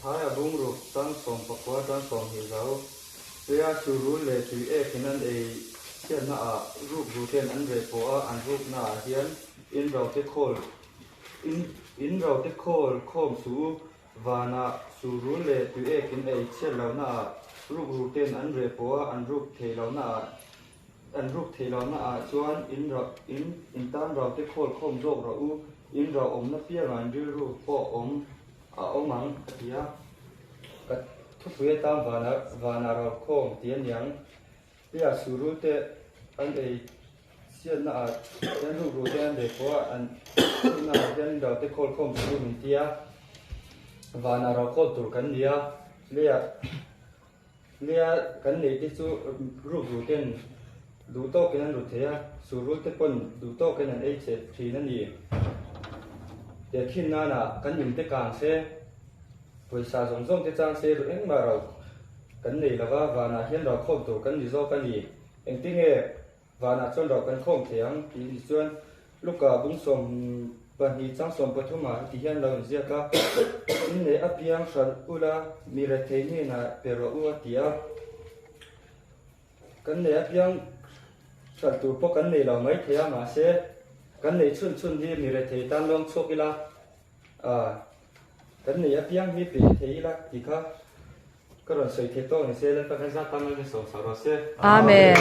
Mathaia bungruk chang 14 chang 20 zo. Leia surul leh tui ek in an ei chhiatna ah ruk ru ten an reh pawh a, an rukna ah hian in rote khawl in in rote khawl khawm suh u. Vanah surul leh tui ek in ei chhiat lohna ah ruk ru ten an reh pawh a, an ruk thei lohna ah An ruk theih lohna ah chuan in rau in in tan rau te khawl khawm zawk rawh u, in rau awmna piangah in rilru pawh awm a awm ang a ti a. Ka thupui atan vana vana rau khawm ti a niang. Tia surul te an ei chhiatna ah hian ruk ruh te an reh pawh a, an rukna ah hian rau te khawl khawm tur u min ti a. Vana rau khawl tur kan ni a, leiah. Nia, kan neih te chu ruk ru ten duh tawkin an ru thei a, surul te pawn duh tawkin an ei chhe thin a ni. Tehkhin nana kan in te kang se, pawisa zawng zawng te chang se ru engmah rau kan nei lova, vanah hian rau khawm tur kan ni zawk a ni. Engtinge Vanah chuan rau kan khawm thei ang tih ni chuan Luka bung 12 chang 13 ah heti hian lo inziak a, In neih apiang hralh ula mi rethei hnenah pe rawh u a ti a. Kan neih apiang hralh tur pawh kan nei lo mai thei a, mahse kan neih chhun chhun hi mi rethei tan lawng chhuak ila, kan neih apiang hi pe thei ila tih kha ka rawn sawi thei tawk ni se, Lalpa kan zat tan a ni sawm sak rawh se. Amen.